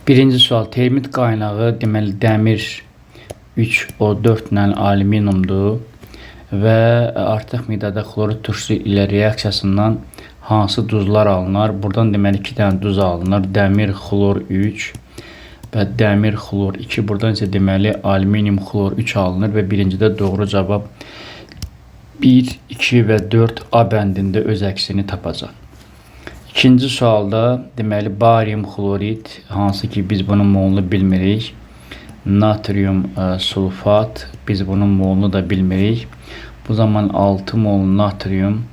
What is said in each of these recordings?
Birinci sual termit qaynağı deməli dəmir 3O4 ilə alüminiumdur və artıq miqdarda xlorid turşusu ilə reaksiyasından hansı duzlar alınır? Buradan deməli 2 dənə duz alınır. Dəmir xlor 3 və dəmir xlor 2. Buradan isə deməli alüminium xlor 3 alınır və birincidə doğru cavab 1, 2 və 4 A bəndində öz əksini tapacaq. İkinci sualda deməli barium xlorid, hansı ki biz bunun molunu bilmirik. Natrium sulfat, biz bunun molunu da bilmirik. Bu zaman 6 mol natrium,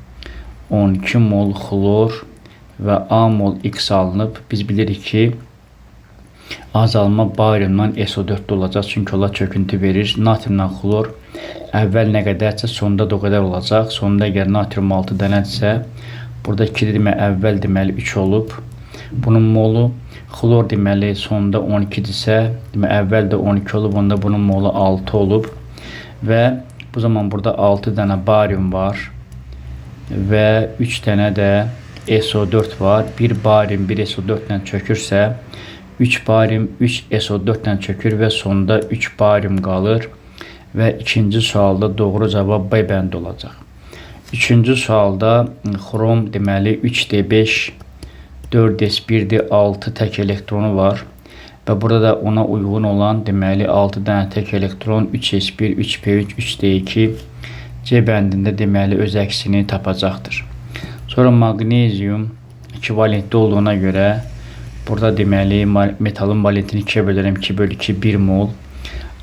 12 mol xlor və A mol X alınıb. Biz bilirik ki, azalma bariumdan SO4-də olacaq. Çünki onlar çöküntü verir. Natriumla xlor əvvəl nə qədərsə sonda da o qədər olacaq. Sonda əgər natrium 6 dənədirsə, burada 2 demək əvvəl deməli 3 olub. Bunun molu xlor deməli sonda 12-dirsə, demək əvvəl də 12 olub, onda bunun molu 6 olub. Və bu zaman burada 6 dənə barium var və 3 dənə də SO4 var. 1 barium 1 SO4 ilə çökürsə, 3 barium 3 SO4 ilə çökür və sonda 3 barium qalır. Və ikinci sualda doğru cavab B bəndi olacaq. Üçüncü sualda xrom deməli 3D5 4S1-dir, 6 tək elektronu var. Və burada da ona uyğun olan deməli 6 dənə tək elektron 3S1, 3P3, 3D2 C bəndində deməli öz əksini tapacaqdır. Sonra maqnezium 2 valentli olduğuna görə burada deməli metalın valentini 2-yə bölərəm, 2 bölü 2 1 mol.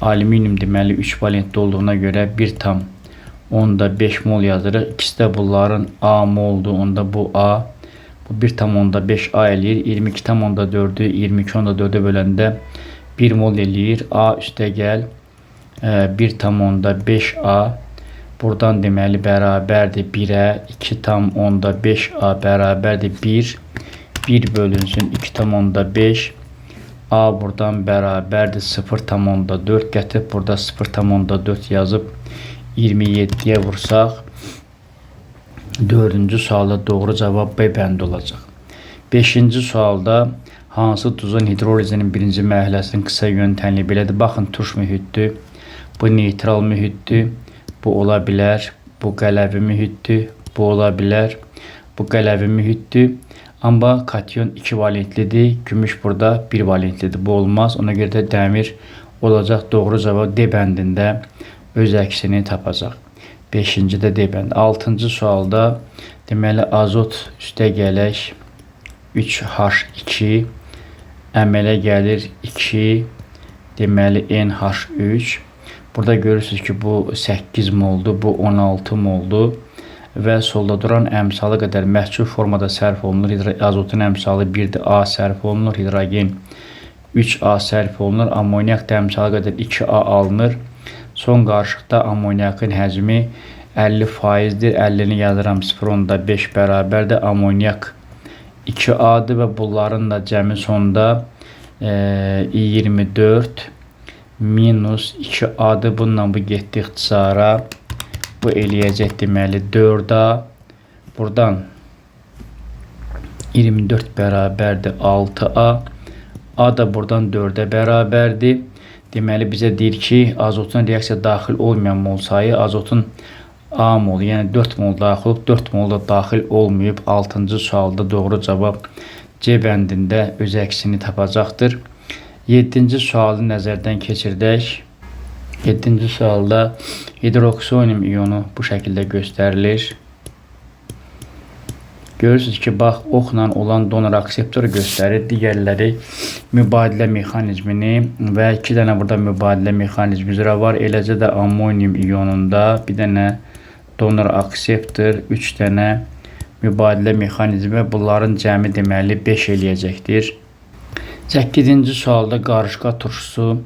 Alüminium deməli 3 valentli olduğuna görə 1,5 mol yazırıq. İkisi də bunların A moldur. Onda bu A. Bu 1,5 A eləyir. 22,4-ü 22,4-ə böləndə 1 mol eləyir. A üstə gəl 1,5 A. Buradan deməli bərabərdir 1-ə. 2,5 A bərabərdir 1. 1 bölünsün 2,5. A buradan bərabərdir 0,4. Gətirib burada 0,4 yazıb 27-yə vursaq, dördüncü sualda doğru cavab B bəndi olacaq. Beşinci sualda hansı duzun hidrolizinin birinci mərhələsinin qısa yöntəmli belədir. Baxın, turş mühitdir, bu neytral mühitdir, bu ola bilər, bu qələvi mühitdir, bu ola bilər, bu qələvi mühitdir. Amma kation 2 valentlidir, gümüş burada 1 valentlidir. Bu olmaz. Ona görə də dəmir olacaq. Doğru cavab D bəndində öz əksini tapacaq. 5-ci də D bəndi. 6-cı sualda deməli azot üstə gələk 3H2 əmələ gəlir 2 deməli NH3. Burada görürsünüz ki, bu 8 moldur, bu 16 moldur və solda duran əmsalı qədər məhcul formada sərf olunur. Azotun əmsalı 1-dir, A sərf olunur, hidrogen 3A sərf olunur, amonyak da əmsalı qədər 2A alınır. Son qarışıqda amonyakın həcmi 50%-dir. 50-ni yazıram 0,5 bərabərdir. Amonyak 2A-dır və bunların da cəmi sonda 24 minus 2A-dır. Bununla bu getdi ixtisara. Bu eləyəcək deməli 4A. Buradan 24 bərabərdir 6A. A da buradan 4-ə bərabərdir. Deməli bizə deyir ki, azotun reaksiya daxil olmayan mol sayı azotun A molu, yəni 4 mol daxil olub, 4 mol da daxil olmayıb. 6-cı sualda doğru cavab C bəndində öz əksini tapacaqdır. 7-ci sualı nəzərdən keçirdək. 7-ci sualda hidroksonium iyonu bu şəkildə göstərilir. Görürsünüz ki, bax, oxla olan donor akseptoru göstərir. Digərləri mübadilə mexanizmini və 2 dənə burada mübadilə mexanizmi üzrə var. Eləcə də amonium iyonunda bir dənə donor akseptor, 3 dənə mübadilə mexanizmi və bunların cəmi deməli 5 eləyəcəkdir. 8-ci sualda qarışqa turşusu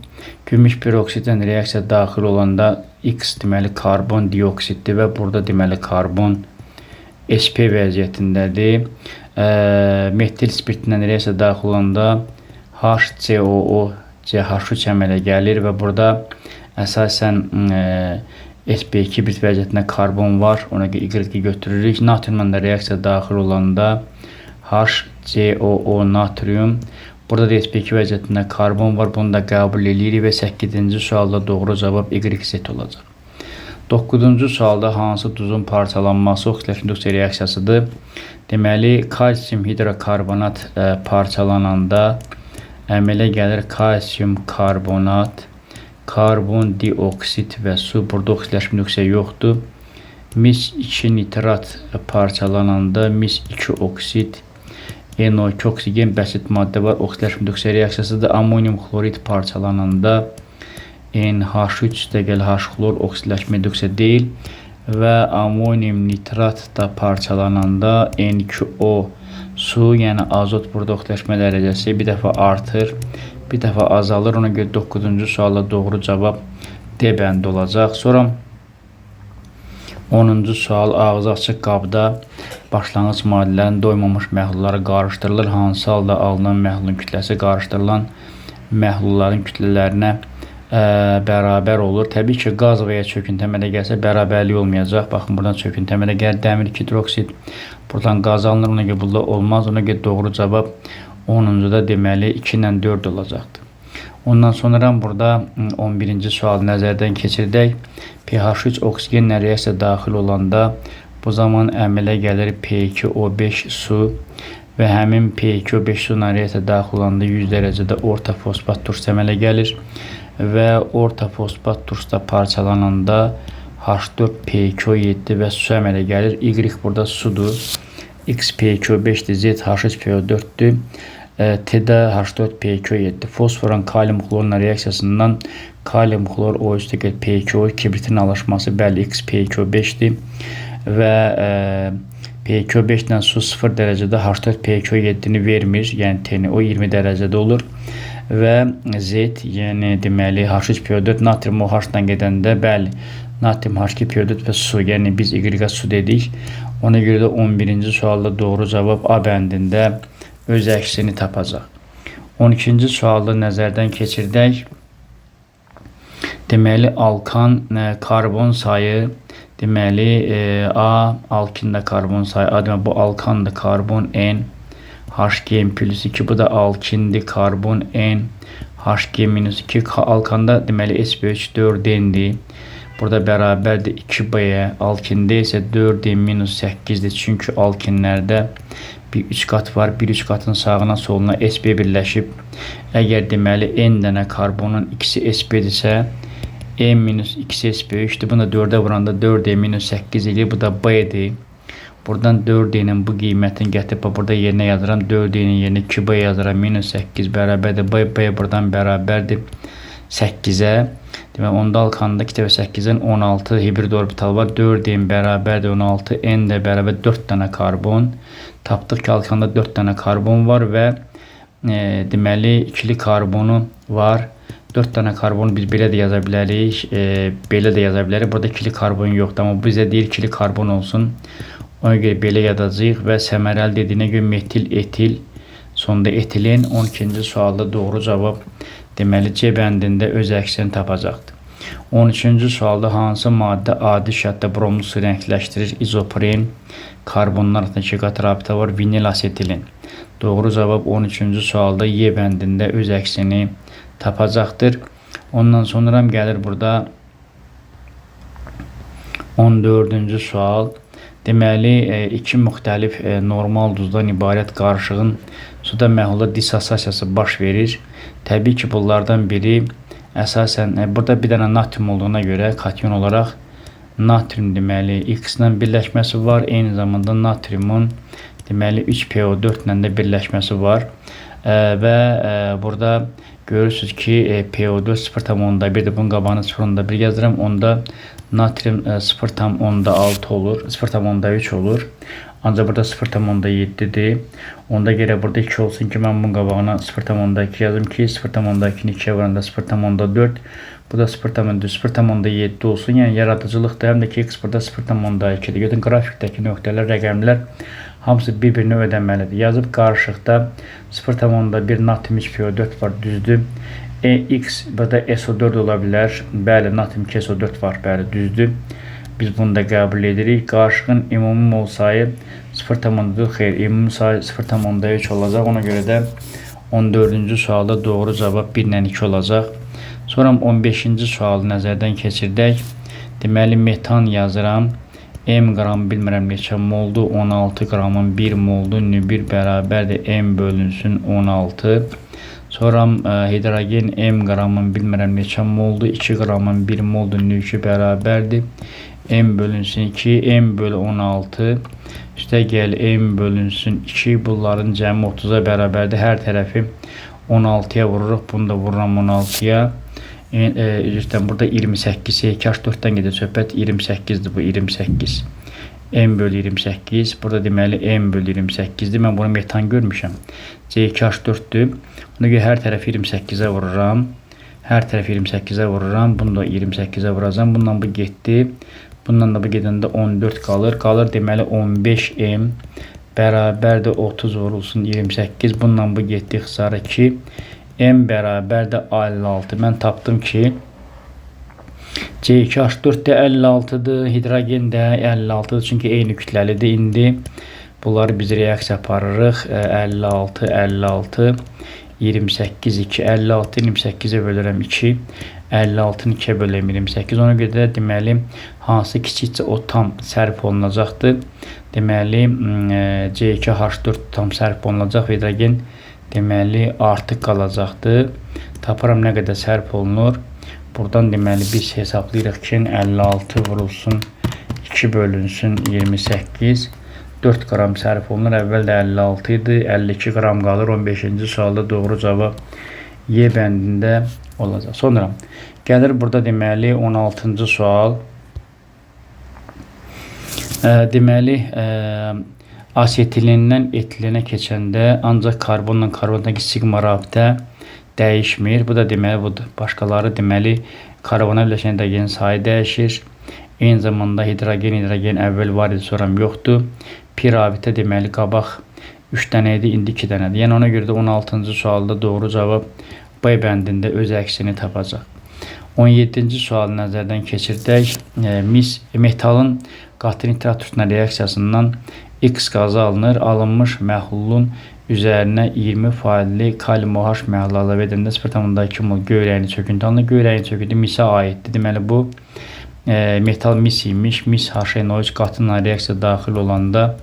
gümüş peroksidlə reaksiya daxil olanda X deməli karbon dioksiddir və burada deməli karbon SP vəziyyətindədir. Metil spirtinlə reaksiya daxil olanda HCOO CH3 əmələ gəlir və burada əsasən sp2 bir vəziyyətində karbon var. Ona görə Y götürürük. Natriumla da reaksiya daxil olanda HCOO natrium. Burada da sp2 vəziyyətində karbon var. Bunu da qəbul eləyirik və 8-ci sualda doğru cavab YZ olacaq. 9-cu sualda hansı duzun parçalanması oksidləşmə reduksiya reaksiyasıdır? Deməli, kalsium hidrokarbonat parçalananda əmələ gəlir kalsium karbonat, karbon dioksid və su. Burada oksidləşmə reduksiya yoxdur. Mis 2 nitrat parçalananda mis 2 oksid, NO2 oksigen bəsit maddə var. Oksidləşmə reduksiya reaksiyasıdır. Amonium xlorid parçalananda NH3 gəl H xlor oksidləşmə reduksiya deyil və amonium nitrat da parçalananda N2O su, yəni azot burada oksidləşmə dərəcəsi bir dəfə artır, bir dəfə azalır. Ona görə 9-cu sualda doğru cavab D bəndi olacaq. Sonra 10-cu sual ağzı açıq qabda başlanğıc maddələrin doymamış məhlulları qarışdırılır. Hansı halda alınan məhlulun kütləsi qarışdırılan məhlulların kütlələrinə bərabər olur. Təbii ki, qaz və ya çöküntü əmələ gəlsə bərabərlik olmayacaq. Baxın, buradan çöküntü əmələ gəlir, dəmir 2 hidroksid. Buradan qaz alınır, ona görə burada olmaz. Ona görə doğru cavab 10-cuda deməli 2 ilə 4 olacaqdır. Ondan sonra burada 11-ci sualı nəzərdən keçirdək. pH3 oksigenlə reaksiya daxil olanda bu zaman əmələ gəlir P2O5 su və həmin P2O5 su ilə reaksiya daxil olanda 100 dərəcədə orta fosfat turşusu əmələ gəlir və orta fosfat turşusu da parçalananda H4P2O7 və su əmələ gəlir. Y burada sudur. X P2O5-dir, Z H3PO4-dür. T də H4P2O7. Fosforun kalium xlorla reaksiyasından kalium xlor O üstəgəl P2O kibritin alışması bəli X P2O5-dir və P2O5 ilə su 0 dərəcədə H4P2O7-ni vermir, yəni T-ni, o 20 dərəcədə olur və Z, yəni deməli H3PO4 natrium OH-dan gedəndə bəli natrium H2PO4 və su, yəni biz Y-ə su dedik. Ona görə də 11-ci sualda doğru cavab A bəndində öz əksini tapacaq. 12-ci sualda nəzərdən keçirdək. Deməli, alkan karbon sayı, deməli, A, alkində karbon sayı A, deməli, bu alkandır, karbon N, Hg plus 2, bu da alkindir, karbon N, Hg minus 2, alkanda deməli, SP3 4N-dir. Burada bərabərdir 2B-yə, alkində isə 4N minus 8-dir, çünki alkinlərdə bir 3 qat var, bir 3 qatın sağına soluna SP birləşib. Əgər deməli, N dənə karbonun ikisi SP-dirsə, N minus 2 SP3-dür. Bunu da 4-ə vuranda 4N minus 8 eləyir. Bu da B-dir. Buradan 4N'in bu qiymətini gətirib burada yerinə yazıram. 4N'in yerinə 2B yazıram. Minus 8 bərabərdir. B, B buradan bərabərdir 8-ə. Demək, onda alkanda 2 dəfə 8-dən 16 hibrid orbital var. 4N bərabərdir 16. N də bərabər 4 dənə karbon. Tapdıq ki, alkanda 4 dənə karbon var və deməli, ikili karbonu var. 4 dənə karbonu biz belə də yaza bilərik, belə də yaza bilərik. Burada ikili karbon yoxdur, amma bizə deyir ikili karbon olsun. Ona görə belə yazacağıq və səmərəli dediyinə görə metil, etil, sonda etilen. 12-ci sualda doğru cavab deməli C bəndində öz əksini tapacaqdır. 13-cü sualda hansı maddə adi şərtdə bromlu su rəngləşdirir? İzopren, karbonlar arasında 2 qat rabitə var, vinil asetilen. Doğru cavab 13-cü sualda Y bəndində öz əksini tapacaqdır. Ondan sonra gəlir burada 14-cü sual. Deməli, iki müxtəlif normal duzdan ibarət qarışığın suda məhlulda dissosiasiyası baş verir. Təbii ki, bunlardan biri əsasən, burada bir dənə natrium olduğuna görə kation olaraq natrium deməli X ilə birləşməsi var. Eyni zamanda natriumun deməli 3PO4 ilə də birləşməsi var. Və burada görürsünüz ki, PO4 0,1-dir. Bunun qabağını 0,1 yazıram. Onda natrium 0,6 olur. 0,3 olur. Ancaq burada 0,7-dir. Onda gərək burada 2 olsun ki, mən bunun qabağına 0,2 yazım ki, 0,2-ni 2-yə vuranda 0,4. Bu da 0,7 olsun. Yəni yaradıcılıqdır. Həm də ki, X burada 0,2-dir. Götürün, qrafikdəki nöqtələr, rəqəmlər hamısı bir-birini ödəməlidir. Yazıb qarışıqda 0,1 natrium 3PO4 var, düzdür. X burada SO4 ola bilər. Bəli, natrium 2SO4 var, bəli, düzdür. Biz bunu da qəbul edirik. Qarışığın ümumi mol sayı 0,4, xeyr, ümumi sayı 0,3 olacaq. Ona görə də 14-cü sualda doğru cavab 1 ilə 2 olacaq. Sonra 15-ci sualı nəzərdən keçirdək. Deməli, metan yazıram. M qram bilmirəm neçə moldur. 16 qramın 1 moldur. Nü1 bərabərdir M bölünsün 16. Sonra hidrogen M qramın bilmirəm neçə moldur. 2 qramın 1 moldur. Nü2 bərabərdir M bölünsün 2, M bölü 16. Üstə gəl M bölünsün 2. Bunların cəmi 30-a bərabərdir. Hər tərəfi 16-ya vururuq. Bunu da vururam 16-ya. Üzr istəyirəm, burada 28, H4-dən gedir söhbət. 28-dir bu, 28. M bölü 28. Burada deməli M bölü 28-dir. Mən bunu metan görmüşəm. C2H4-dür. Ona görə hər tərəfi 28-ə vururam. Hər tərəfi 28-ə vururam. Bunu da 28-ə vuracam. Bundan bu getdi. Bundan da bu gedəndə 14 qalır. Qalır deməli 15M bərabərdir 30 vurulsun 28. Bundan bu getdi ixtisara 2. M bərabərdir 56. Mən tapdım ki C2H4 də 56-dır, hidrogen də 56-dır. Çünki eyni kütləlidir. İndi bunları biz reaksiya aparırıq. 56, 56, 28, 2, 56, 28-ə bölürəm 2. 56-nı 2-yə bölürəm 28. Ona görə də deməli, hansı kiçikcə o tam sərf olunacaqdır. Deməli, C2H4 tam sərf olunacaq və hidrogen deməli artıq qalacaqdır. Tapıram nə qədər sərf olunur. Buradan deməli biz hesablayırıq ki, 56 vurulsun 2 bölünsün 28. 4 qram sərf olunur. Əvvəl də 56 idi. 52 qram qalır. 15-ci sualda doğru cavab Y bəndində olacaq. Sonra gəlir burada deməli 16-cı sual. Deməli, asetilindən etilenə keçəndə ancaq karbonla karbondakı siqma rabitə dəyişmir. Bu da deməli budur. Başqaları deməli karbona birləşən hidrogenin sayı dəyişir. Eyni zamanda hidrogen, hidrogen əvvəl var idi, sonra yoxdur. Pi rabitə deməli qabaq 3 dənə idi, indi 2 dənədir. Yəni ona görə də 16-cı sualda doğru cavab B bəndində öz əksini tapacaq. 17-ci sualı nəzərdən keçirdək. Mis metalın qatı nitrat turşusuna reaksiyasından X qazı alınır. Alınmış məhlulun üzərinə 20%li kalium OH məhlulu əlavə edəndə 0,2 mol göy rəngli çöküntü alınır. Göy rəngli çöküntü misə aiddir. Deməli bu metal mis imiş. Mis HNO3 qatı reaksiya daxil olanda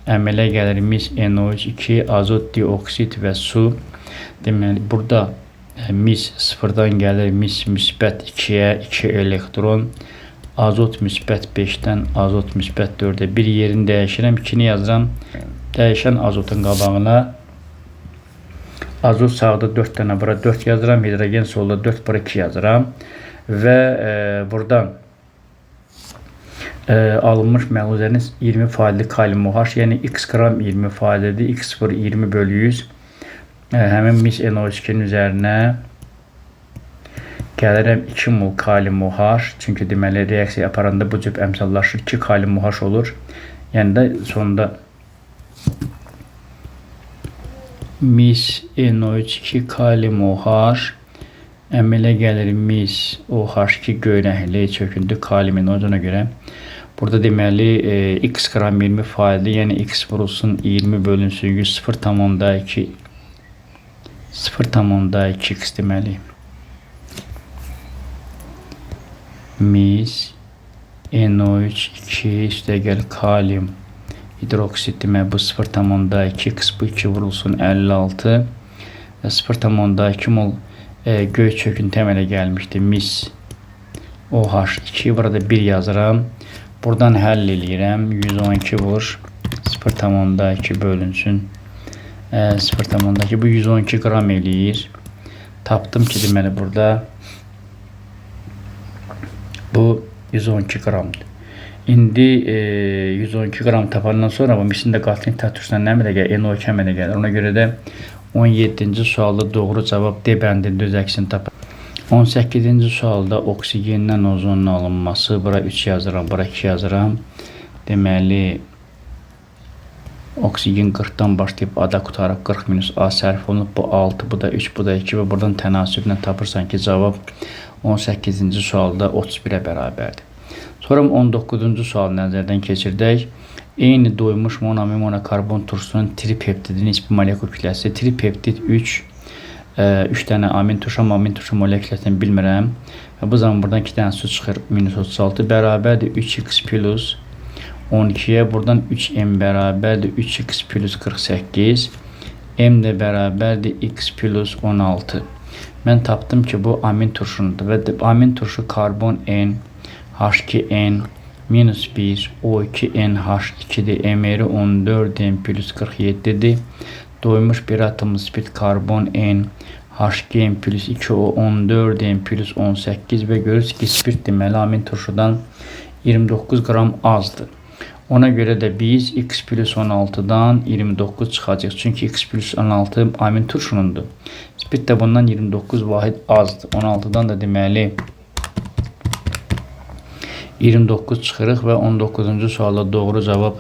əmələ gəlir mis NO3 2 azot dioksid və su. Deməli burada mis sıfırdan gəlir, mis müsbət 2-yə 2 elektron, azot müsbət 5-dən azot müsbət 4-ə bir yerini dəyişirəm, 2-ni yazıram. Dəyişən azotun qabağına azot sağda 4 dənə, bura 4 yazıram, hidrogen solda 4, bura 2 yazıram və buradan alınmış məhlul üzərində 20%li kalium OH, yəni x qram 20%lidir, x vur 20 bölü 100. Həmin mis NO2-nin üzərinə gəlirəm 2 mol kalium OH, çünki deməli reaksiya aparanda bu cür əmsallaşır, 2 kalium OH olur. Yəni də sonda mis NO3 2 kalium OH əmələ gəlir mis OH2 göy rəngli çöküntü kalium NO3 ona görə. Burada deməli x qram 20%li, yəni x vurulsun 20 bölünsün 100 0,2 0,2x deməli. Mis NO3 2 üstəgəl kalium hidroksid demək bu 0,2x bu 2 vurulsun 56 və 0,2 mol göy çöküntü əmələ gəlmişdi. Mis OH2 burada 1 yazıram. Buradan həll eləyirəm. 112 vur 0,2 bölünsün 0,2 bu 112 qram eləyir. Tapdım ki deməli burada bu 112 qramdır. İndi 112 qram tapandan sonra bu misin də qatı nitrat turşusundan nə əmələ gəlir? NO2 əmələ gəlir. Ona görə də 17-ci sualda doğru cavab D bəndində öz əksini tapar. 18-ci sualda oksigendən ozonun alınması. Bura 3 yazıram, bura 2 yazıram. Deməli oksigen 40-dan başlayıb A-da qutarıb 40 minus A sərf olunub. Bu 6, bu da 3, bu da 2 və buradan tənasüblə tapırsan ki, cavab 18-ci sualda 31-ə bərabərdir. Sonra 19-cu sualı nəzərdən keçirdək. Eyni doymuş monoamin monokarbon turşusunun tripeptidin hiçbir molekul kütləsi. Tripeptid 3, 3 dənə amin turşu, amma amin turşu molekul kütləsini bilmirəm. Və bu zaman buradan 2 dənə su çıxır, minus 36 bərabərdir 3x plus 12-yə. Buradan 3m bərabərdir 3x plus 48. M də bərabərdir x plus 16. Mən tapdım ki, bu amin turşunudur və amin turşu karbon N, H2N, minus 1, O2N, H2-dir, MR 14N plus 47-dir. Doymuş bir atomlu spirt karbon N, H2N plus 2O 14N plus 18 və görürsünüz ki, spirt deməli amin turşudan 29 qram azdır. Ona görə də biz x plus 16-dan 29 çıxacaq. Çünki x plus 16 amin turşunundur. Spirt də bundan 29 vahid azdır. 16-dan da deməli 29 çıxırıq və 19-cu sualda doğru cavab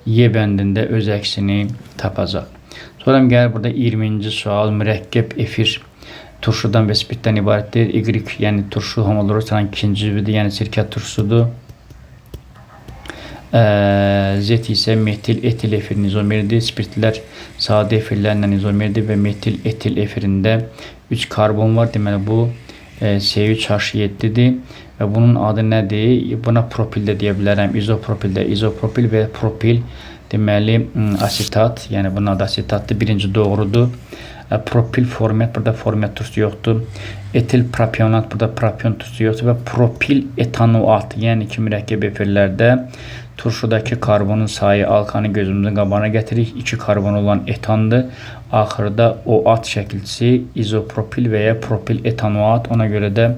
Y bəndində öz əksini tapacaq. Sonra gəlir burada 20-ci sual mürəkkəb efir turşudan və spirtdən ibarətdir. Y, yəni turşu homologiyasının ikinci üzvüdür, yəni sirkə turşusudur. Z isə metil etil efirin izomeridir. Spirtlər sadə efirlərlə izomerdir və metil etil efirində 3 karbon var. Deməli bu C3H7-dir və bunun adı nədir? Buna propil də deyə bilərəm. İzopropil də, izopropil və propil deməli asetat, yəni bunun adı asetatdır. Birinci doğrudur. Propil formiat, burada formiat turşusu yoxdur. Etil propionat, burada propion turşusu yoxdur və propil etanoat, yəni ki mürəkkəb efirlərdə turşudakı karbonun sayı alkanı gözümüzün qabağına gətiririk. 2 karbon olan etandır. Axırda o at şəkilçisi izopropil və ya propil etanoat. Ona görə də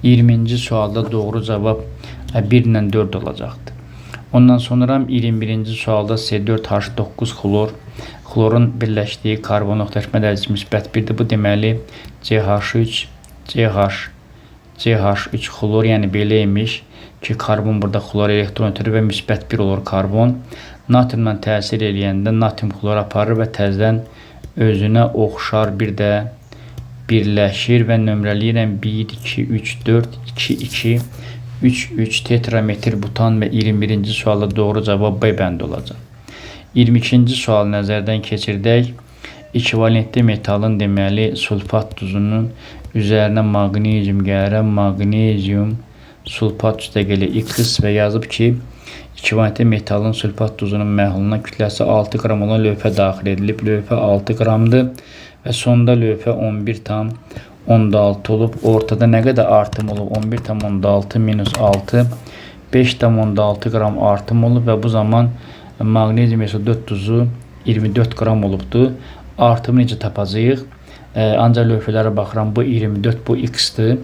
20-ci sualda doğru cavab 1 ilə 4 olacaqdır. Ondan sonra 21-ci sualda C4H9 xlor, xlorun birləşdiyi karbon oxtaşma dərəcəsi müsbət 1-dir. Bu deməli CH3, CH, CH3 xlor, yəni belə imiş ki, karbon burada xlor elektron ötürür və müsbət 1 olur karbon. Natriumla təsir eləyəndə natrium xlor aparır və təzədən özünə oxşar bir də birləşir və nömrələyirəm 1, 2, 3, 4, 2, 2, 3, 3 tetrametil butan və 21-ci sualda doğru cavab B bəndi olacaq. 22-ci sualı nəzərdən keçirdək. İkivalentli metalın deməli sulfat duzunun üzərinə maqnezium gəlirəm. Maqnezium sulfat üstəgəli X və yazıb ki, ikivalentli metalın sulfat duzunun məhluluna kütləsi 6 qram olan lövhə daxil edilib. Lövhə 6 qramdır və sonda lövhə 11,6 olub. Ortada nə qədər artım olub? 11,6 minus 6, 5,6 qram artım olub və bu zaman maqnezium SO4 duzu 24 qram olubdur. Artımı necə tapacağıq? Ancaq lövhələrə baxıram, bu 24, bu X-dir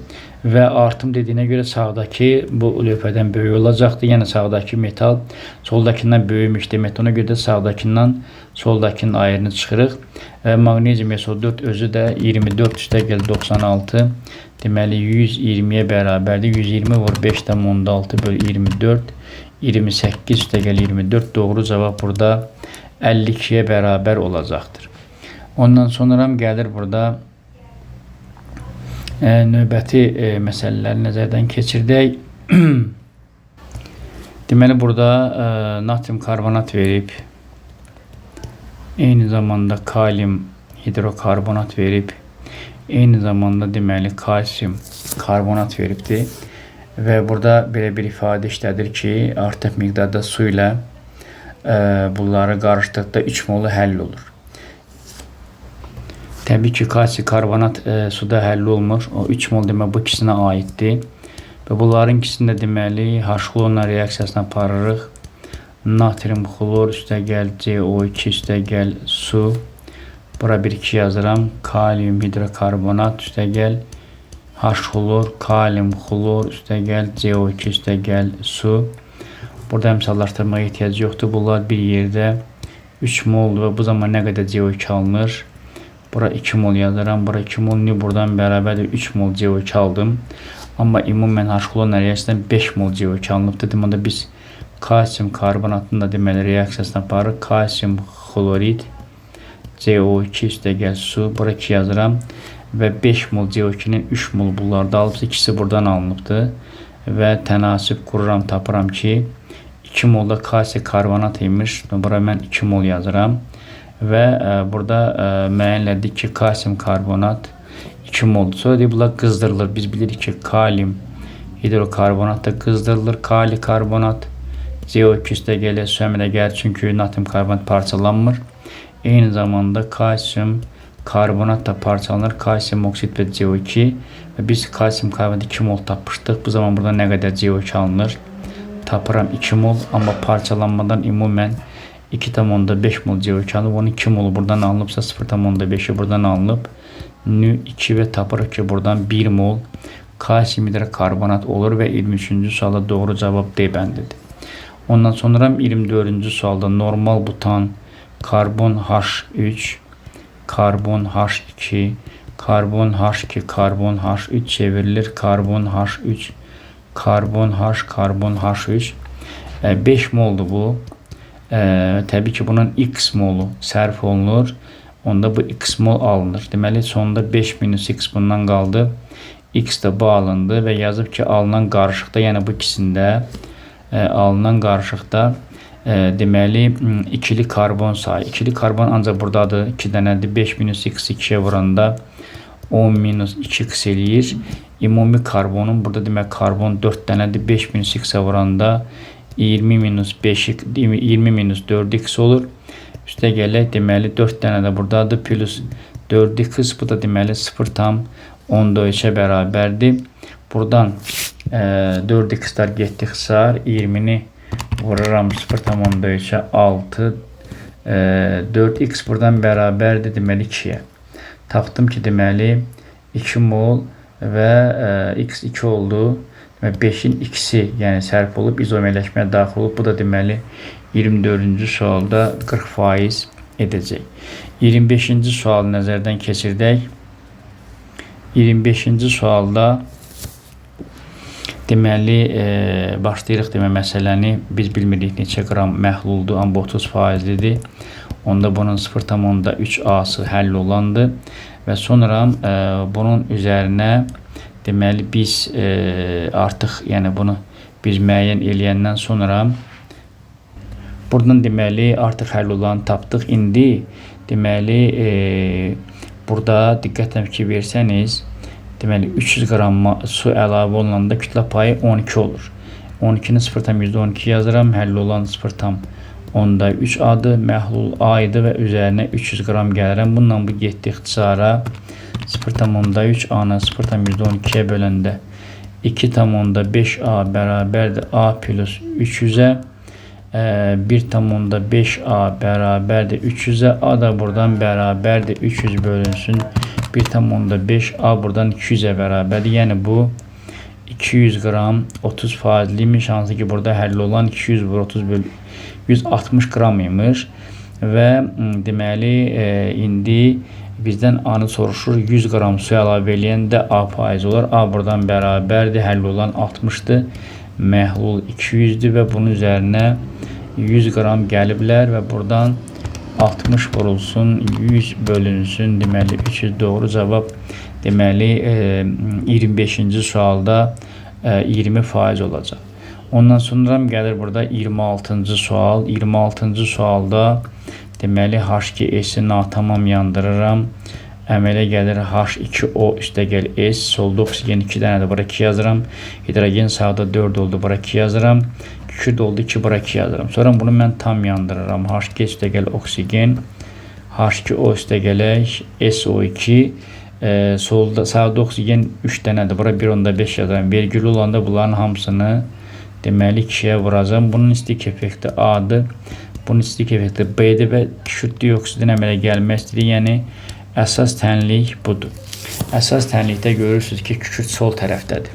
və artım dediyinə görə sağdakı bu lövhədən böyük olacaqdır. Yəni sağdakı metal soldakından böyükmüş demək. Ona görə də sağdakından soldakının ayrını çıxırıq. Və maqnezium SO4 özü də 24 üstəgəl 96, deməli 120-yə bərabərdir. 120 vur 5,6 bölü 24, 28 üstəgəl 24. Doğru cavab burada 52-yə bərabər olacaqdır. Ondan sonra gəlir burada növbəti məsələləri nəzərdən keçirdək. Deməli burada natrium karbonat verib, eyni zamanda kalium hidrokarbonat verib, eyni zamanda deməli kalsium karbonat veribdir. Və burada belə bir ifadə işlədir ki, artıq miqdarda su ilə bunları qarışdırdıqda 3 molu həll olur. Təbii ki, kalsi karbonat suda həll olmur. O 3 mol demək bu ikisinə aiddir. Və bunların ikisini də deməli H-xlorla reaksiyasına aparırıq. Natrium xlor üstəgəl CO2 üstəgəl su. Bura 1-2 yazıram. Kalium hidrokarbonat üstəgəl H-xlor, kalium xlor üstəgəl CO2 üstəgəl su. Burada əmsallaşdırmağa ehtiyac yoxdur. Bunlar bir yerdə 3 moldur və bu zaman nə qədər CO2 alınır? Bura 2 mol yazıram. Bura 2 mol. Ni buradan bərabərdir 3 mol CO2 aldım. Amma ümumən H-xlorla reaksiyasından 5 mol CO2 alınıbdır. Deməli biz kalsium karbonatını da deməli reaksiyasına aparırıq. Kalsium xlorid CO2 üstəgəl su. Bura 2 yazıram. Və 5 mol CO2-nin 3 mol bunlarda alıbsa ikisi buradan alınıbdır. Və tənasüb qururam, tapıram ki 2 molda kalsi karbonat imiş. Bura mən 2 mol yazıram. Və burada müəyyən elədik ki, kalsium karbonat 2 moldur. Sonra deyir, bunlar qızdırılır. Biz bilirik ki, kalium hidrokarbonat da qızdırılır. Kali karbonat CO2 üstə gəlir, su əmələ gəlir. Çünki natrium karbonat parçalanmır. Eyni zamanda kalsium karbonat da parçalanır. Kalsium oksid və CO2. Və biz kalsium karbonat 2 mol tapmışdıq. Bu zaman burada nə qədər CO2 alınır? Tapıram 2 mol, amma parçalanmadan ümumən 2,5 mol CO2 alınıb. Onun 2 molu buradan alınıbsa 0,5-i buradan alınıb. Nü2 və tapırıq ki, buradan 1 mol kalsium hidrokarbonat olur və 23-cü sualda doğru cavab D bəndidir. Ondan sonra 24-cü sualda normal butan, karbon H3, karbon H2, karbon H2, karbon H3 çevrilir. Karbon H3, karbon H, karbon H3. 5 moldur bu. Təbii ki, bunun X molu sərf olunur. Onda bu X mol alınır. Deməli, sonda 5 minus X bundan qaldı. X də bu alındı və yazıb ki, alınan qarışıqda, yəni bu ikisində alınan qarışıqda deməli, ikili karbon sayı. İkili karbon ancaq buradadır. 2 dənədir. 5 minus X 2-yə vuranda 10 minus 2x eləyir. Ümumi karbonun burada demək karbon 4 dənədir. 5 minus x-ə vuranda 20 minus 5, 20 minus 4x olur. Üstə gələk, deməli 4 dənə də buradadır. Plus 4x, bu da deməli 0,3-ə bərabərdir. Buradan 4x-lar getdi xisar. 20-ni vururam 0,3-ə 6. 4x buradan bərabərdir deməli 2-yə. Tapdım ki, deməli 2 mol və x 2 oldu. Deməli 5-in x-i, yəni sərf olub, izomerləşməyə daxil olub. Bu da deməli 24-cü sualda 40% edəcək. 25-ci sualı nəzərdən keçirdək. 25-ci sualda deməli başlayırıq demə məsələni. Biz bilmirik neçə qram məhluldur, amma 30%lidir. Onda bunun 0,3 A-sı həll olandır və sonra bunun üzərinə deməli biz artıq, yəni bunu biz müəyyən eləyəndən sonra buradan deməli artıq həll olanı tapdıq. İndi deməli burada diqqətlə fikir versəniz, deməli 300 qram su əlavə olunanda kütlə payı 12 olur. 12-ni 0,12 yazıram. Həll olan 0,3 adı, məhlul A idi və üzərinə 300 qram gəlirəm. Bununla bu getdi ixtisara. 0,3 A-nı 0,12-yə böləndə 2,5 A bərabərdir A plus 300-ə. 1,5 A bərabərdir 300-ə. A da buradan bərabərdir 300 bölünsün 1,5 A buradan 200-ə bərabərdir. Yəni bu 200 qram 30%liymiş. Hansı ki burada həll olan 200 vur 30 böl 160 qram imiş. Və deməli indi bizdən A-nı soruşur. 100 qram su əlavə eləyəndə A faiz olar. A buradan bərabərdir. Həll olan 60-dır. Məhlul 200-dür və bunun üzərinə 100 qram gəliblər və buradan 60 vurulsun, 100 bölünsün. Deməli 300 doğru cavab. Deməli 25-ci sualda 20% olacaq. Ondan sonra gəlir burada 26-cı sual. 26-cı sualda deməli H2S-i natamam yandırıram. Əmələ gəlir H2O üstəgəl S. Solda oksigen 2 dənədir, bura 2 yazıram. Hidrogen sağda 4 oldu, bura 2 yazıram. Kükürt oldu 2, bura 2 yazıram. Sonra bunu mən tam yandırıram. H2 üstəgəl oksigen, H2O üstəgələk SO2. Solda, sağda oksigen 3 dənədir, bura 1,5 yazıram. Vergülü olanda bunların hamısını deməli 2-yə vuracağam. Bunun istilik effekti A-dır. Bunun istilik effekti B-dir və kükürt dioksidin əmələ gəlməsidir. Yəni əsas tənlik budur. Əsas tənlikdə görürsünüz ki, kükürt sol tərəfdədir.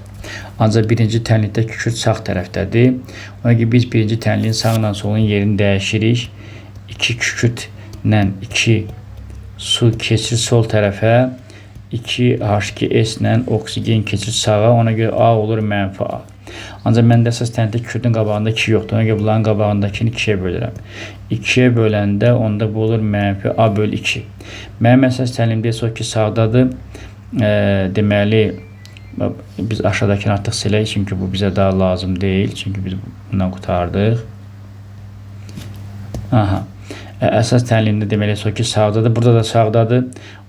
Ancaq birinci tənlikdə kükürt sağ tərəfdədir. Ona görə biz birinci tənliyin sağla solun yerini dəyişirik. 2 kükürtlə 2 su keçir sol tərəfə. 2 H2S ilə oksigen keçir sağa. Ona görə A olur mənfi A. Ancaq məndə əsas tənlikdə kükürdün qabağında 2 yoxdur. Ona görə bunların qabağındakını 2-yə bölürəm. 2-yə böləndə onda bu olur mənfi A böl 2. Mənim əsas tənliyimdə isə o ki sağdadır. Deməli, biz aşağıdakını artıq silək, çünki bu bizə daha lazım deyil. Çünki biz bundan qurtardıq. Aha. Əsas tənliyində deməli SO2 sağdadır. Burada da sağdadır.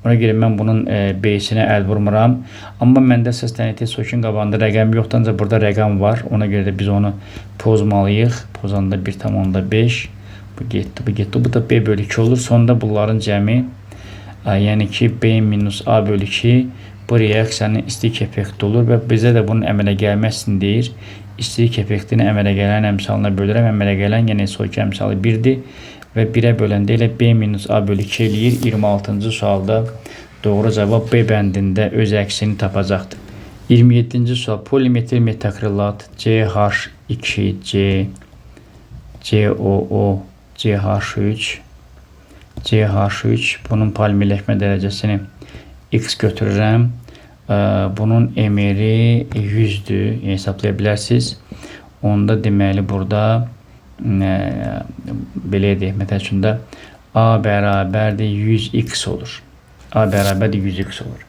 Ona görə mən bunun B-sinə əl vurmuram. Amma məndə əsas tənlikdə SO2-nin qabağında rəqəm yoxdur, ancaq burada rəqəm var. Ona görə də biz onu pozmalıyıq. Pozanda 1,5. Bu getdi, bu getdi. Bu da B bölü 2 olur. Sonda bunların cəmi, yəni ki, B minus A bölü 2 bu reaksiyanın istilik effekti olur və bizə də bunun əmələ gəlməsini deyir. İstilik effektini əmələ gələn əmsalına bölürəm. Əmələ gələn, yəni SO2 əmsalı 1-dir və 1-ə böləndə elə B minus A bölü 2 eləyir. 26-cı sualda doğru cavab B bəndində öz əksini tapacaqdır. 27-ci sual. Polimetil metakrilat CH2C COO CH3 CH3 bunun polimerləşmə dərəcəsini X götürürəm. Bunun MR-i 100-dür. Hesablaya bilərsiniz. Onda deməli burada belə deyək, məsəl üçün də A bərabərdir 100x olur. A bərabərdir 100x olur.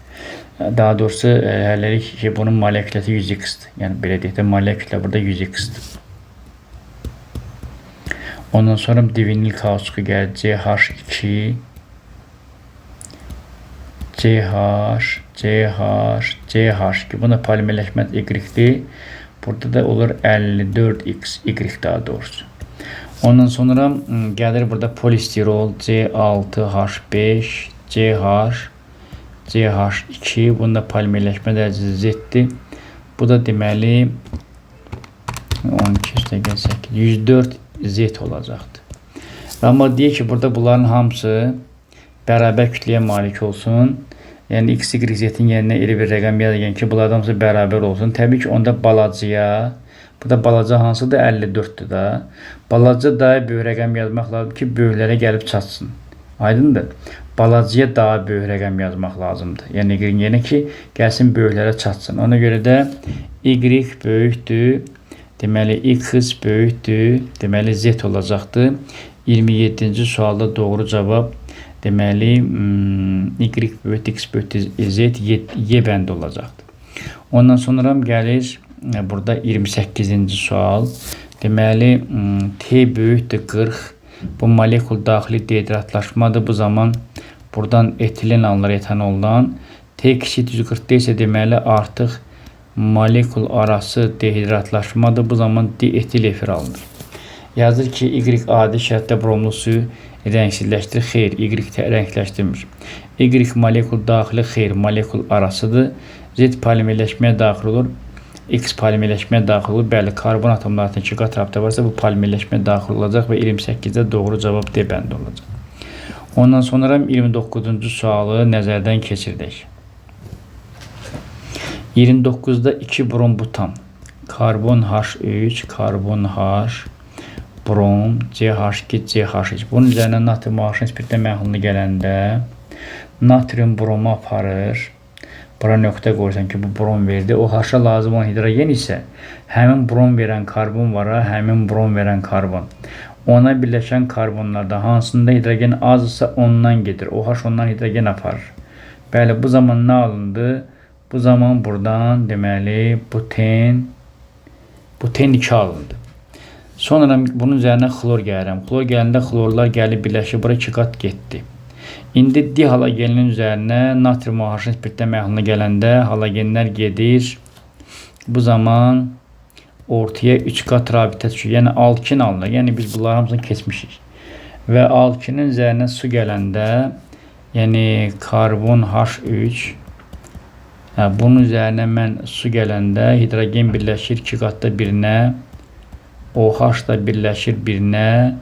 Daha doğrusu hələlik ki, bunun molekulyatı 100x-dir. Yəni belə deyək də, moleküllər burada 100x-dir. Ondan sonra divinil kauçuku gəlir. CH2 CH CH CH2. Buna polimerləşmə Y-dir. Burada da olur 54x Y daha doğrusu. Ondan sonra gəlir burada polistirol C6H5 CH CH2. Bunda polimerləşmə dərəcəsi Z-dir. Bu da deməli 12 8 104 Z olacaqdır. Amma deyir ki, burada bunların hamısı bərabər kütləyə malik olsun. Yəni X, Y, Z-in yerinə elə bir rəqəm yazın ki, bunlardan hamısı bərabər olsun. Təbii ki, onda balacaya, bu da balaca hansıdır? 54-dür da. Balaca daha böyük rəqəm yazmaq lazım ki, böyüklərə gəlib çatsın. Aydındır? Balacaya daha böyük rəqəm yazmaq lazımdır. Yəni Y yerinə ki, gəlsin böyüklərə çatsın. Ona görə də Y böyükdür. Deməli, X böyükdür. Deməli, Z olacaqdır. 27-ci sualda doğru cavab deməli, Y böyükdür, X böyükdür, Z, Y bəndi olacaqdır. Ondan sonra gəlir burada 28-ci sual. Deməli, T böyükdür 40. Bu molekul daxili dehidratlaşmadır. Bu zaman buradan etilen alınır etanoldan. T kiçik 140 isə deməli artıq molekul arası dehidratlaşmadır. Bu zaman dietil efir alınır. Yazır ki, Y adi şərtdə bromlu suyu rəngsizləşdirir. Xeyr, Y rəngləşdirmir. Y molekul daxili xeyr, molekul arasıdır. Z polimerləşməyə daxil olur. X polimerləşməyə daxil olur. Bəli, karbon atomlarının iki qat rabitə varsa bu polimerləşməyə daxil olacaq və 28-də doğru cavab D bəndi olacaq. Ondan sonra 29-cu sualı nəzərdən keçirdək. 29-da 2 brom butan. Karbon H3, karbon H, brom, CH2, CH3. Bunun üzərinə natrium OH-ın spirtlə məhlulu gələndə natrium bromu aparır. Bura nöqtə qoyursan ki, bu brom verdi. OH-a lazım olan hidrogen isə həmin brom verən karbon var, ha, həmin brom verən karbon. Ona birləşən karbonlarda hansında hidrogen azsa ondan gedir. OH ondan hidrogen aparır. Bəli, bu zaman nə alındı? Bu zaman buradan deməli buten 2 alındı. Sonra bunun üzərinə xlor gəlirəm. Xlor gələndə xlorlar gəlib birləşib bura 2 qat getdi. İndi dihalogeninin üzərinə natrium OH-ın spirtlə məhlulu gələndə halogenlər gedir. Bu zaman ortaya 3 qat rabitə düşür. Yəni alkin alınır. Yəni biz bunların hamısını keçmişik. Və alkinin üzərinə su gələndə, yəni karbon H3, bunun üzərinə mən su gələndə hidrogen birləşir 2 qatda birinə, OH da birləşir birinə.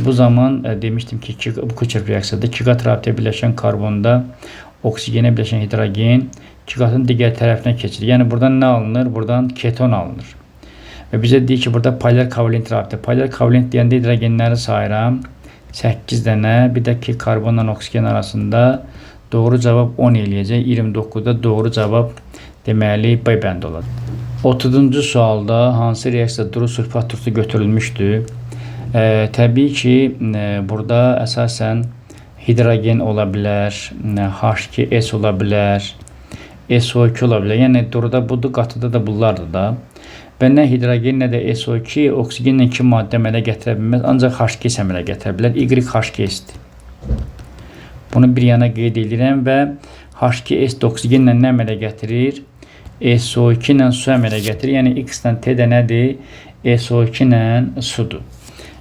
Bu zaman demişdim ki, bu Kucher reaksiyada 2 qat rabitəyə birləşən karbonda oksigenə birləşən hidrogen 2 qatın digər tərəfinə keçir. Yəni buradan nə alınır? Buradan keton alınır. Və bizə deyir ki, burada polar kovalent rabitə. Polar kovalent deyəndə hidrogenləri sayıram. 8 dənə. Bir də ki, karbonla oksigen arasında doğru cavab 10 eləyəcək. 29-da doğru cavab deməli B bəndi olacaq. 30-cu sualda hansı reaksiyada duru sülfat turşusu götürülmüşdür? Təbii ki, burada əsasən hidrogen ola bilər, H2S ola bilər, SO2 ola bilər. Yəni duruda budur, qatıda da bunlardır da. Və nə hidrogen, nə də SO2 oksigenlə 2 maddə əmələ gətirə bilməz, ancaq H2S əmələ gətirə bilər. Y H2S-dir. Bunu bir yana qeyd edirəm və H2S də oksigenlə nə əmələ gətirir? SO2 ilə su əmələ gətirir. Yəni X ilə T də nədir? SO2 ilə sudur.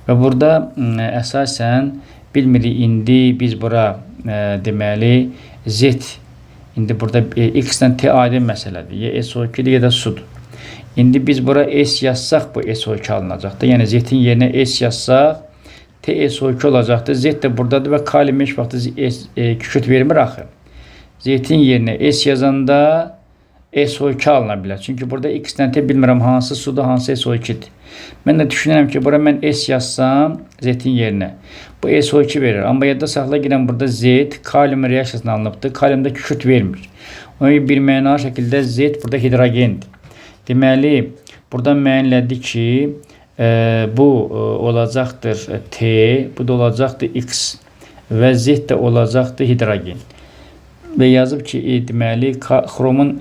Və burada əsasən bilmirik indi biz bura deməli Z, indi burada X ilə T aydın məsələdir. Ya SO2-dir ya da sudur. İndi biz bura S yazsaq bu SO2 alınacaqdır. Yəni Z-in yerinə S yazsaq T SO2 olacaqdır. Z də buradadır və kalium heç vaxt kükürt vermir axı. Z-in yerinə S yazanda SO2 alına bilər. Çünki burada X ilə T bilmirəm hansı sudur, hansı SO2-dir. Mən də düşünürəm ki, bura mən S yazsam Z-in yerinə bu SO2 verir. Amma yadda saxla girən burada Z kalium reaksiyasına alınıbdır. Kalium da kükürt vermir. Ona görə bir mənalı şəkildə Z burada hidrogendir. Deməli, buradan müəyyən elədi ki, bu olacaqdır T, bu da olacaqdır X və Z də olacaqdır hidrogen. Və yazıb ki, deməli, xromun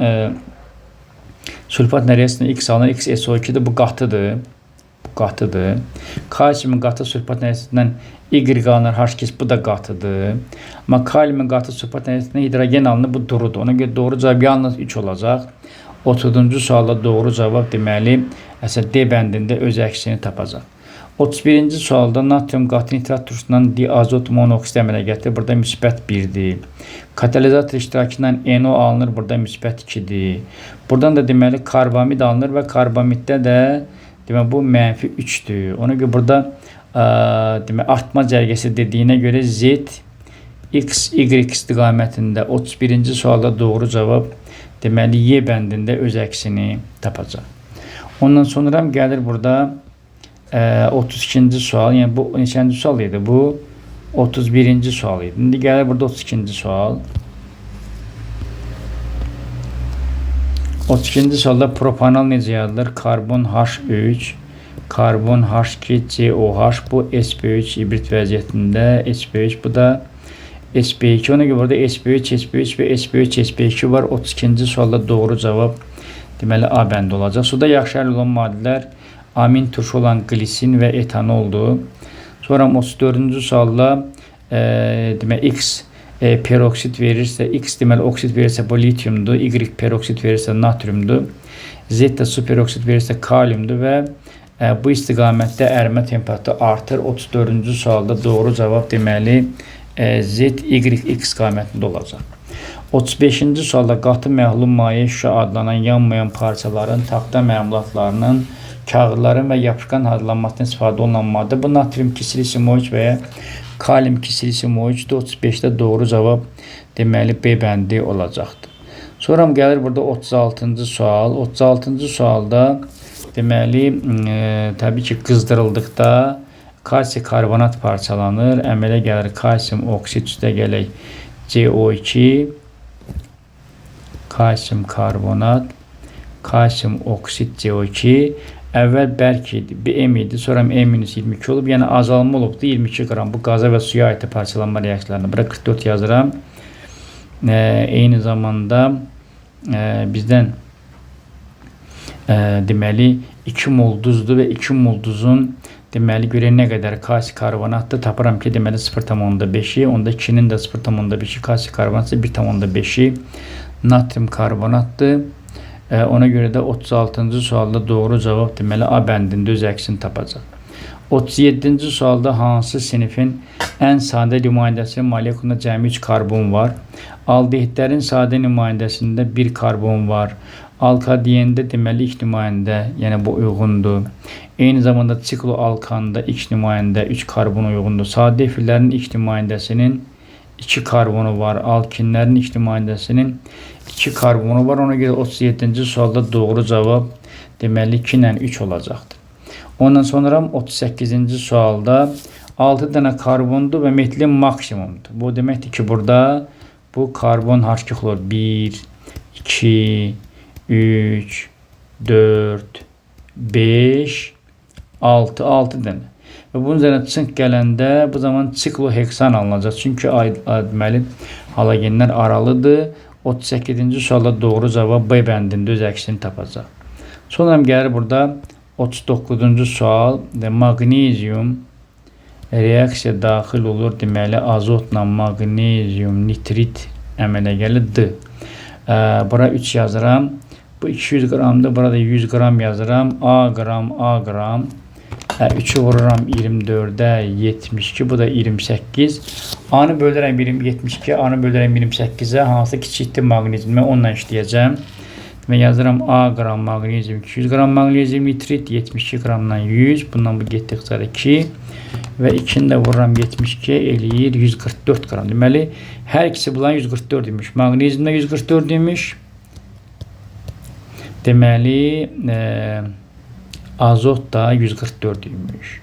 sülfat reaksiyasına X alınır, X SO2-dir, bu qatıdır. Bu qatıdır. Kalsiumun qatı sülfat reaksiyasından Y alınır, H2S, bu da qatıdır. Amma kaliumun qatı sülfat reaksiyasından hidrogen alınır, bu durudur. Ona görə doğru cavab yalnız 3 olacaq. 30-cu sualda doğru cavab deməli, əsas D bəndində öz əksini tapacaq. 31-ci sualda natrium qatı nitrat turşusundan diazot monoksid əmələ gətirir. Burada müsbət 1-dir. Katalizator iştirakı ilə NO alınır. Burada müsbət 2-dir. Buradan da deməli karbamid alınır və karbamiddə də deməli bu mənfi 3-dür. Ona görə burada deməli artma cərgəsi dediyinə görə Z, X, Y istiqamətində 31-ci sualda doğru cavab deməli Y bəndində öz əksini tapacaq. Ondan sonra gəlir burada 32-ci sual, yəni bu neçənci sual idi? Bu 31-ci sual idi. İndi gəlir burada 32-ci sual. 32-ci sualda propanol necə yazılır? Karbon H3, karbon H2, COH, bu sp3 hibrid vəziyyətində, sp3, bu da sp2. Ona görə burada sp3, sp3 və sp3, sp2 var. 32-ci sualda doğru cavab deməli A bəndi olacaq. Suda yaxşı həll olan maddələr amin turşu olan glisin və etanoldur. Sonra 34-cü sualda deməli X peroksid verirsə, X deməli oksid verirsə bu litiumdur, Y peroksid verirsə natriumdur, Z də su peroksid verirsə kaliumdur və bu istiqamətdə ərimə temperaturu artır. 34-cü sualda doğru cavab deməli Z, Y, X qamətində olacaq. 35-ci sualda qatı məhlul maye şüşə adlanan yanmayan parçaların, taxta məmulatlarının, kağızların və yapışqan hazırlanmasına istifadə olunan maddə bu natrium kisilisium O3 və ya kalium kisilisium O3-dür. 35-də doğru cavab deməli B bəndi olacaqdır. Sonra gəlir burada 36-cı sual. 36-cı sualda deməli təbii ki qızdırıldıqda kalsi karbonat parçalanır. Əmələ gəlir kalsium oksid üstə gələk CO2, kalsium karbonat, kalsium oksid CO2. Əvvəl bərk idi, bir M idi, sonra M-22 olub, yəni azalma olubdur 22 qram. Bu qaza və suya aid parçalanma reaksiyalarına. Bura 44 yazıram. Eyni zamanda bizdən deməli 2 mol duzdur və 2 mol duzun deməli görək nə qədər kalsi karbonatdır. Tapıram ki, deməli 0,5-i, onda 2-nin də 0,5-i kalsi karbonat isə 1,5-i natrium karbonatdır. Ona görə də 36-cı sualda doğru cavab deməli A bəndində öz əksini tapacaq. 37-ci sualda hansı sinifin ən sadə nümayəndəsinin molekulunda cəmi 3 karbon var? Aldehidlərin sadə nümayəndəsində 1 karbon var. Alkadiyində deməli ilk nümayəndə, yəni bu uyğundur. Eyni zamanda sikloalkanda ilk nümayəndə 3 karbon uyğundur. Sadə efirlərin ilk nümayəndəsinin 2 karbonu var. Alkinlərin ilk nümayəndəsinin 2 karbonu var. Ona görə 37-ci sualda doğru cavab deməli 2 ilə 3 olacaqdır. Ondan sonra 38-ci sualda 6 dənə karbondur və metilin maksimumdur. Bu deməkdir ki, burada bu karbon H2 xlor 1, 2, 3, 4, 5, 6, 6 dənə. Və bunun üzərinə çink gələndə bu zaman sikloheksan alınacaq. Çünki deməli halogenlər aralıdır. 38-ci sualda doğru cavab B bəndində öz əksini tapacaq. Sonra gəlir burada 39-cu sual. Maqnezium reaksiya daxil olur. Deməli, azotla maqnezium nitrit əmələ gəlir. D. Bura 3 yazıram. Bu 200 qramdır. Burada 100 qram yazıram. A qram, A qram. 3-ü vururam 24-ə 72. Bu da 28. A-nı bölürəm 72, A-nı bölürəm 28-ə. Hansı kiçikdir maqnezium? Mən onunla işləyəcəm. Mən yazıram A qram maqnezium, 200 qram maqnezium nitrit, 72 qramdan 100. Bundan bu getdi ixtisar 2. Və 2-ni də vururam 72 eləyir 144 qram. Deməli, hər ikisi bunların 144 imiş. Maqnezium də 144 imiş. Deməli, azot da 144 imiş.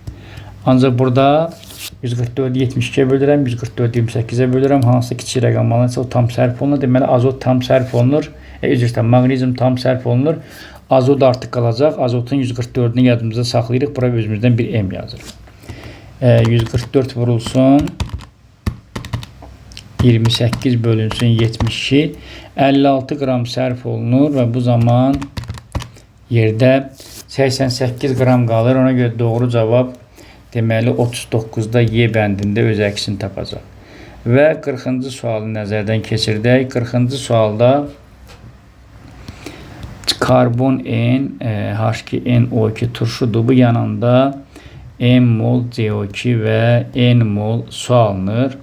Ancaq burada 144-ü 72-yə bölürəm, 144-ü 28-ə bölürəm. Hansı kiçik rəqəm alınırsa o tam sərf olunur. Deməli, azot tam sərf olunur. Üzr istəyirəm, maqnezium tam sərf olunur. Azot artıq qalacaq. Azotun 144-ünü yadımızda saxlayırıq. Bura özümüzdən bir M yazırıq. 144 vurulsun. 28 bölünsün 72. 56 qram sərf olunur və bu zaman yerdə 88 qram qalır. Ona görə doğru cavab deməli 39-da Y bəndində öz əksini tapacaq. Və 40-cı sualı nəzərdən keçirdək. 40-cı sualda karbon N, H2NO2 turşudur. Bu yanında N mol CO2 və N mol su alınır.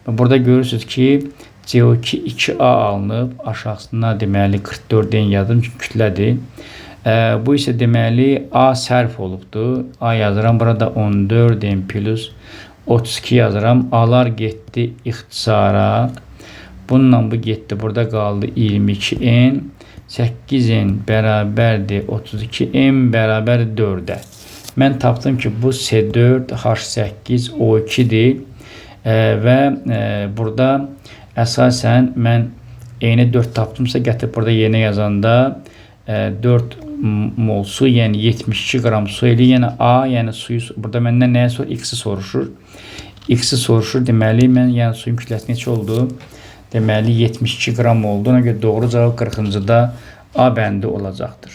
Və burada görürsünüz ki, CO2 2A alınıb. Aşağısına deməli 44 N yazdım çünki kütlədir. Bu isə deməli A sərf olubdur. A yazıram. Burada 14 N plus 32 yazıram. A'lar getdi ixtisara. Bununla bu getdi. Burada qaldı 22 N. 8 N bərabərdir 32 N bərabər 4-ə. Mən tapdım ki, bu C4 H8 O2-dir. Və burada əsasən mən N-i 4 tapdımsa, gətirib burada yerinə yazanda 4 mol su, yəni 72 qram su eləyir. Yəni A, yəni suyu, burada məndən nəyə sorur? X-i soruşur. X-i soruşur. Deməli, mən yəni suyun kütləsi neçə oldu? Deməli, 72 qram oldu. Ona görə doğru cavab 40-cıda A bəndi olacaqdır.